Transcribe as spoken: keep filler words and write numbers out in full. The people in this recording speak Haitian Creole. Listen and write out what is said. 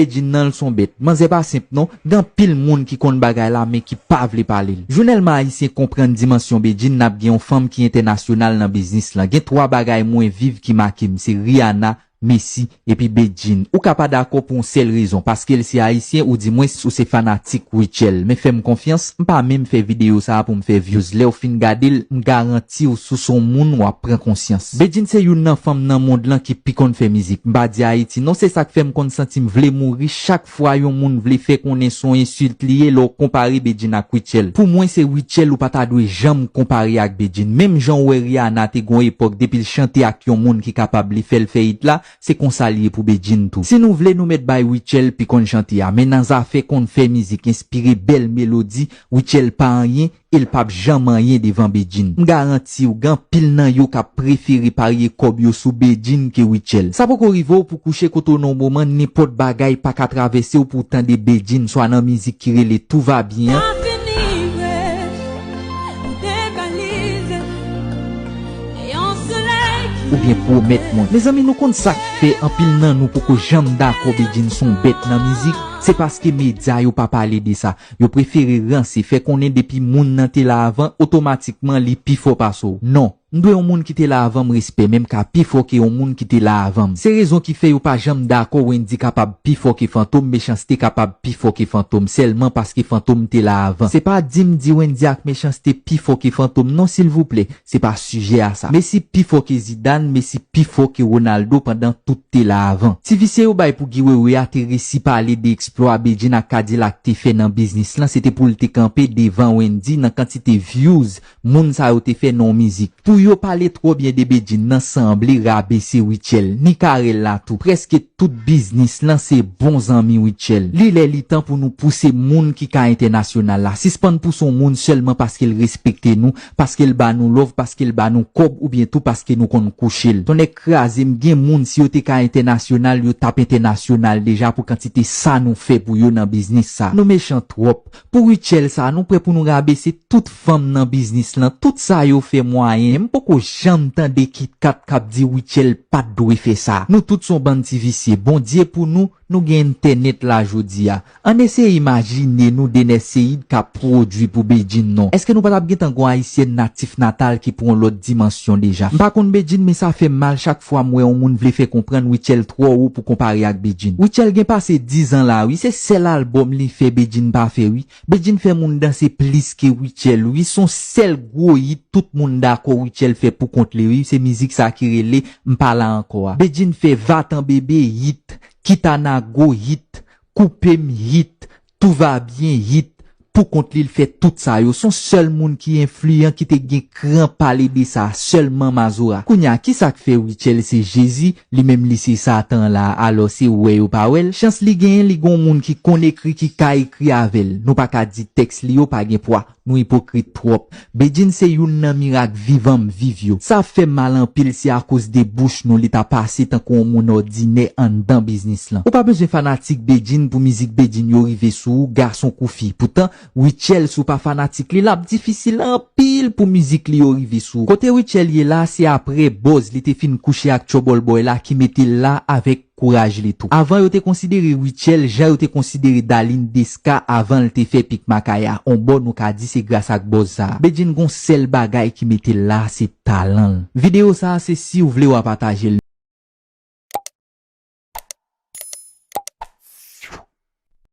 Bedjine nan l s on bèt. Manzè pa senp non. Gen anpil moun ki konn bagay la men ki pa vle pale l. Jou nèlman Ayisyen konprann dimansyon Bedjine, n ap gen yon fanm ki entènasyonal nan biznis lan. Gen twa bagay mwen viv ki make m, se Rihanna, Messi, epi Bedjine. Ou ka pa dakò pou yon sèl rezon, paske l se Ayisyen oudimwens ou se fanatik Rutshelle. Men fè m konfyans, m pa menm fè videyo sa a pou m fè views. Lè w fin gade l, m garanti w si w s on moun w ap pran konsyans. Bedjine se youn nan fanm nan mond lan ki pi konn fè mizik. M pa di Ayiti non, se sa k fè m konn santi m vle mouri chak fwa yon moun vle fè konnen s on ensilt li ye lè w konpare Bedjine ak Rutshelle. Pou mwen se Rutshelle ou pa ta dwe janm konpare ak Bedjine. Menm jan w wè Rihanna te gen yon epòk depi l chante ak yon moun ki kapab li fè l fè hit la, se konsa l ye pou Bedjine tou. Si nou vle nou mèt bay Rutshelle pi konn chante a, men nan zafè konn fè mizik, enspire bèl melodi, Rutshelle pa anyen e l p ap janm anyen devan Bedjine. M garanti w gen anpil nan yo k ap prefere parye kòb yo sou Bedjine ke Rutshelle. Sa poko rive w pou kouche kote w nan yon moman nenpòt bagay pa ka travèse w pou w tande Bedjine swa nan mizik ki rele Tout va bien an. Oubyen pwomèt mwen. Mezanmi, nou konn sa k fè anpil nan nou poko janm dakò Bedjine s on bèt nan mizik? Se paske medya yo pa pale de sa. Yo prefere ranse, fè konnen depi moun nan te la avan, otomatikman li pi fò pase w. Non. M dwe yon moun ki te la avan m respè, men m ka pi fò ke yon moun ki te la avan m. Se rezon ki fè yo pa janm dakò Wendy kapab pi fò ke Fantom, Mechanste kapab pi fò ke Fantom, sèlman paske Fantom te la avan. Se pa di m di Wendy ak Mechanste pi fò ke Fantom non, silvouplè. Se pa sijè a sa. Messi pi fò ke Zidane, Messi pi fò ke Ronaldo pandan tout te la avan. Ti visye yo bay pou Guy Wewe a te resi pale de eksplwa Bedjine ak Kadilak te fè nan biznis lan, se te pou l te kanpe devan Wendy nan kantite views moun sa yo te fè nan yon mizik. Pou yo pale twò byen de Bedjine nan sanble rabese Rutshelle, ni Carel la tou. Prèske tout biznis lan se bon zanmi Rutshelle. Li lè li tan pou nou pouse moun ki ka entènasyonal la. Sispann pouse yon moun sèlman paske l respekte nou, paske l ba nou love, paske l ba nou kòb oubyen tou paske nou konn kouche l. Tonnè kraze m, gen moun si yo te ka entènasyonal, yo t ap entènasyonal deja pou kantite sa nou fè pou yo nan biznis sa. Nou mechan twòp. Pou Rutshelle sa, nou prè pou nou rabese tout fanm nan biznis lan, tout sa yo fè mwayen. M poko janm tande Kit Kat k ap di Rutshelle pa t dwe fè sa. Nou tout s on bann ti visye. Bondye pou nou, nou gen entènèt la jodi a. Ann eseye imajine nou Dener Ceide k ap pwodui pou Bedjine non. Èske nou pa t ap gentan gon ayisyèn natif natal ki pran yon lòt dimansyon deja? M pa konn Bedjine, men sa fè m mal chak fwa m wè yon moun vle fè konprann Rutshelle twò wo pou konpare ak Bedjine. Rutshelle gen pase diz an la wi, se sèl albòm li fè Bedjine pa fè wi. Bedjine fè moun danse plis ke Rutshelle wi, s on sèl gwo hit tout moun dakò Rutshelle fè pou kont li wi, se mizik sa ki rele M pa la ankò a. Bedjine fè Va tan bebe hit, Kit a nago hit, Koupe m hit, Tout va bien hit, pou kont li l fè tout sa yo. S on sèl moun ki enfliyan ki te gen kran pale de sa, sèlman Mazora. Kounya, kisa k fè Rutshelle se Jezi, li menm li se Satan la, alò se wè yo pa wè l? Chans li genyen, li gon moun ki konn ekri, ki ka ekri avè l. Nou pa ka di tèks li yo pa gen pwa. Nou ipokrit twòp. Bedjine se youn nan mirak vivan m viv yo. Sa fè m mal anpil, se akoz de bouch nou li ta pase tankou yon moun òdinè anndan biznis lan. Ou pa bezwen fanatik Bedjine pou mizik Bedjine yo rive sou ou, gason kou fi. Poutan, Rutshelle si w pa fanatik li, l ap difisil anpil pou mizik li yo rive sou ou. Kote Rutshelle ye la, se aprè buzz li te fin kouche ak Trouble Boy la ki mete l la avèk kouraj li tou. Avan yo te konsidere Rutshelle jan yo te konsidere Darline Desca avan l te fè Pik Makaya. On bò nou ka di se gras ak buzz sa a. Bedjine gon sèl bagay ki mete l la, se talan l. Videyo sa a se si w vle w a pataje l.